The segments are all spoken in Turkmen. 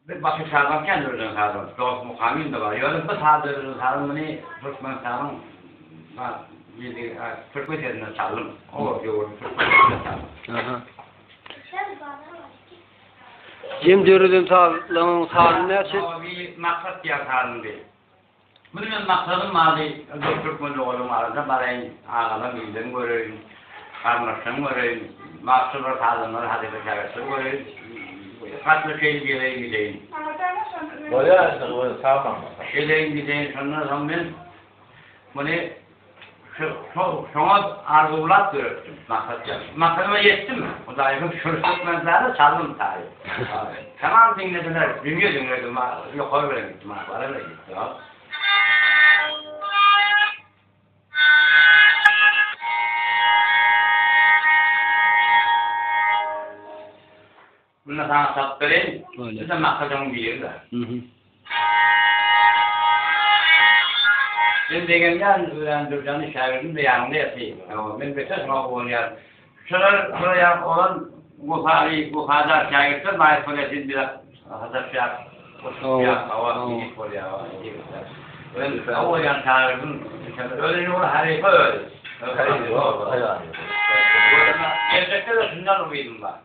Bir başga sazam kän döreden sazam. Dost Mukamyň-da bar. Ýöne bu saz döreden sazym muny Türkmenistanyň türkmen sesinde çaldym. Owaz ýowuz türkmen sesinde çaldym. Aha. Jem döreden sazlaryň sany näçe? Maksat diýen sazymdy. Muny men maksadym bardy, bir türkmen doganym barada baraýyn, agalam ilden göreýin, garyndaşdan göreýin, bagşy bir sazandary halypa şägirtleri göreýin, gatnaşaýyn geleýin gideýin. Bolýar indi özi sag bolmasa. Geleýin gideýin şondan soň men muny şoňa arzuwlap döretdim maksat ýaly. Maksadyma ýetdim. Hudaýa şükür Türkmenistanda çaldym sary. Tamam diňlediler, dünýe diňledi, ýokary bilen gitdi, bara bilen gitdi. Munda saňa salyp bereýin. Bu-da maksadyň biri-de. Men begenýärin, Örän Dürjany şägirdim-de ýanyňda ýatyr. Hawa, men beter şoňa guwanýaryn. Şolar, şolar ýaly oglan wepaly, wepadar şägirtler laýyk bolýar, sen biraz sataşýar, goşulyşýar, hawa, ýigit bolýar, hawa, ýigitler. Men gowy görýän şägirdim, özi ýoly halypa özi. Geljekde-de şundan umydym bar.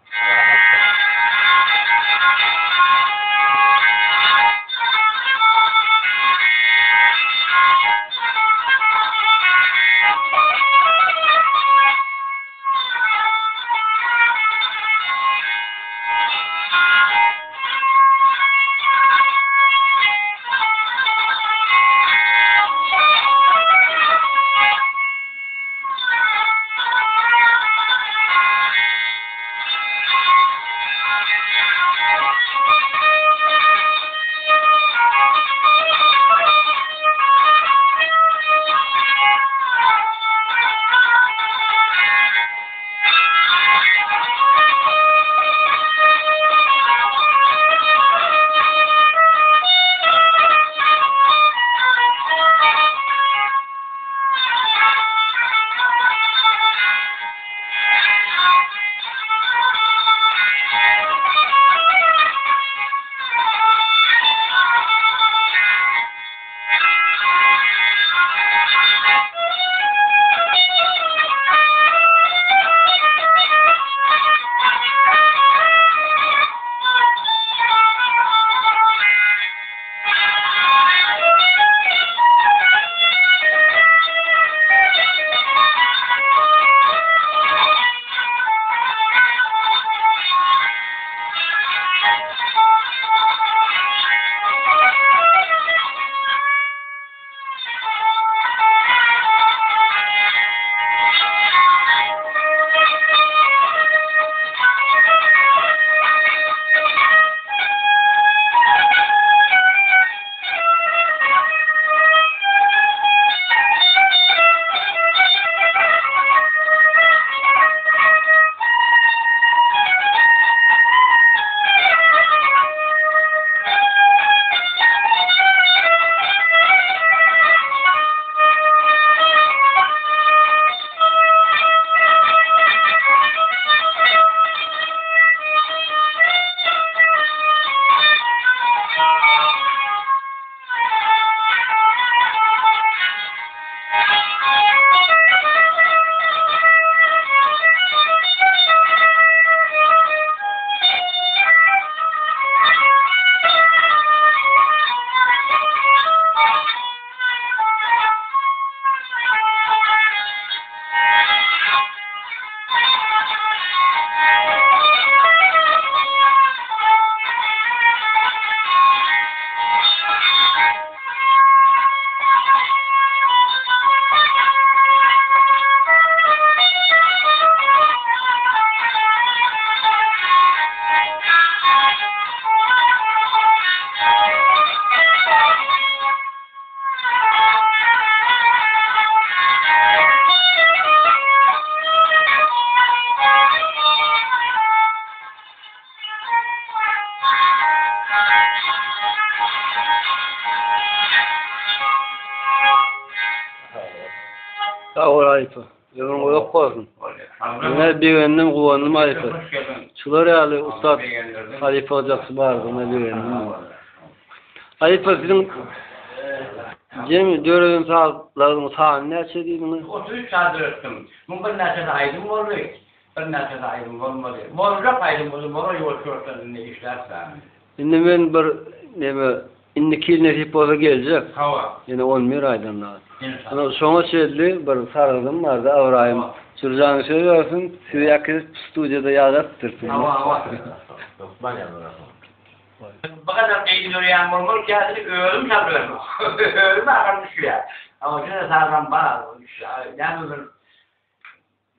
Sag bol Aýpa. Ömrüň uzak bolsun. Ine begendim, guwandym Aýpa. Şular ýaly ussat halypa gyjakçy bardygyna begendim. Halypa siziň jemi döreden sazlaryňyň sany näçe diýdiňiz? 33 saz döretdim. Muň birnäçesi aýdym boldy, birnäçesi aýdym bolmady. Boljak aýdym boldy, bolar ýuwaş-ýuwaşdan indi işläp-dä. Indi men bir neme indiki ýyl nesip bolsa geljek. Hawa. Ýene 11 aýdan dagy. Enşalla. Ana şoňa çenli bir sargydym bardy Ybraýym Jürjanyň söz bersin, sizi äkidip studiýada ýazatdyrsyn. Hawa, hawa. Hökman ýazarsyň. Bu gadar kyn dörýän bolmaly käsini özüm çalyp Özüm agram düşýär. Ama şeýle sazam bar. Näme bir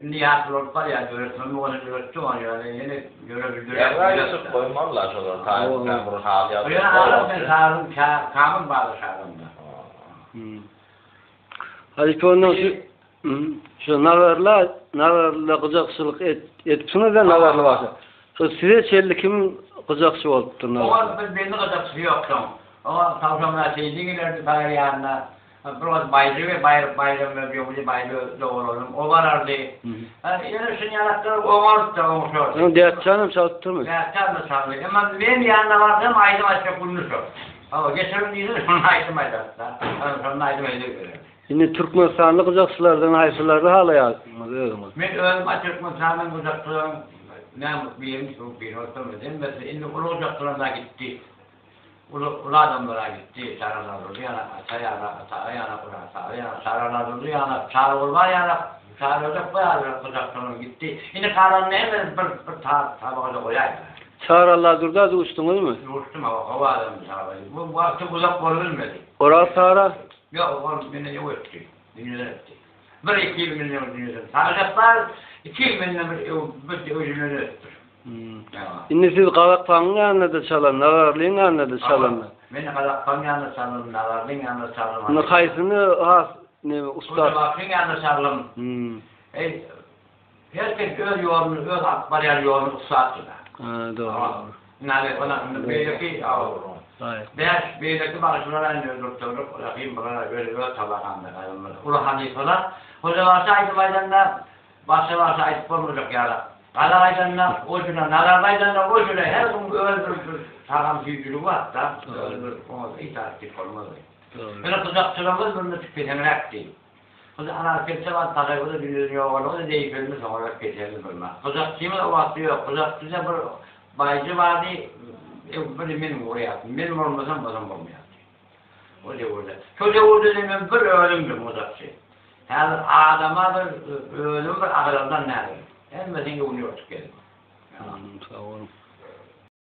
indi ýaşuly bolup barýar döretmem ony döretdim ony ýöne ýene dörebildirýär. Ýazga ýazyp goýmaly-la şolar taýyn sen bir saz ýazyp. Ýöne agram sen sazyň kamyl bardy sazymda. Halypa ondan şu Şu Nazarla Nazarla gyjakçylyk et edipsiňiz-de Nazarly bagşy. Şu size çenli kim gyjakçy bolupdyr Nazarly? Oňa bir belli gyjakçysy ýok şoň. Oňa Tawşanmyrat Seýdi gelerdi saýar ýanyna. Bir wagt Baýry we Baýry Baýram we Baýry dogalanym o barardy. Ýöne şuny ýalaklar oňardy-da oňşardy. Onuň Dätjanam çalypdyrmy? Dätjan-da çaldy. Emma men ýanyna barsam aýdym aýtjak gününi şol. Hawa, geçirin diýse şonda aýdym aýdardy-da. Şonda aýdym aýdyp bererdi. Indi türkmenistanly gyjakçylardan haýsylaryny halaýarsyňyz özüňiz? Men özüm a türkmenistanyň gyjakçylaryň näme birini şu birini oturmaz hemmesi indi uly gyjakçylar da gitdi. Uly uly adamlar gitdi. Çaralar durdy ýanak, ata ýanak, ataga ýanak, urasaga ýanak, çaralar durdy ýanak, Çarygulbar ýanak, Çaryödek bu ýaly gyjakçylar gitdi. Indi galanyny hemmesini bir bir tabagada goýaýdylar. Çary Alladurda duşduňyzmy? Duşdum hawa gowy adamdy Çary. Bu wagty uzak bolubilmedi. Oraz Sara? Ýok, ol menden öň ötdi. Dünýeden ötdi. Bir iki ýyl menden öň dünýeden. Sary Jepbar iki ýyl menden bir öň bir dünýeden ötüpdir. Indi siz Gazakpanyň ýanynda-da çalan, Nazarlyň ýanynda-da çalan. Men Gazakpanyň ýanynda çaldym, Nazarlyň ýanynda çaldym. Indi haýsyny has neme ussat? Hojabaşyň ýanynda çaldym. Eý, her kes öz ýoluny, öz alyp barýan ýoluny ussatdyr-da. Ha, dogry. Indi ony beýleki Bäş beýleki bagşylara indi öldürtdirdik, Rahym bulara öz öz tabakanda gaýylmaz. Uly halypalar Hoja bagşy aýdym aýdanda başga bagşy aýdyp bolmajak ýaly. Gazak aýdanda o jüre, Nazarly aýdanda o jüre her kimiň öz bir bir tagam süýjüligi bar-da. Öz bir oňa itaat edip bolmaz. Ýöne gyjakçylygymyz munda peseňräkdi. Gyz anar kelte bar tagaýgyda dünýeden ýogaldygyny zeýfelini soňarak keseldi bir mahal. Gyjakçymyz o wagtda ýok. Gyjakçyda bir baýjy bardy, bir men gurýardym. Men bolmasam ozam bolmaýardy. O döwürde. Şo döwürde-de men bir özümdim gyjakçy. Häzir adama bir özümi bir agraldan näderin. Hemmesini öwni örtüp gezdim. Sag boluň.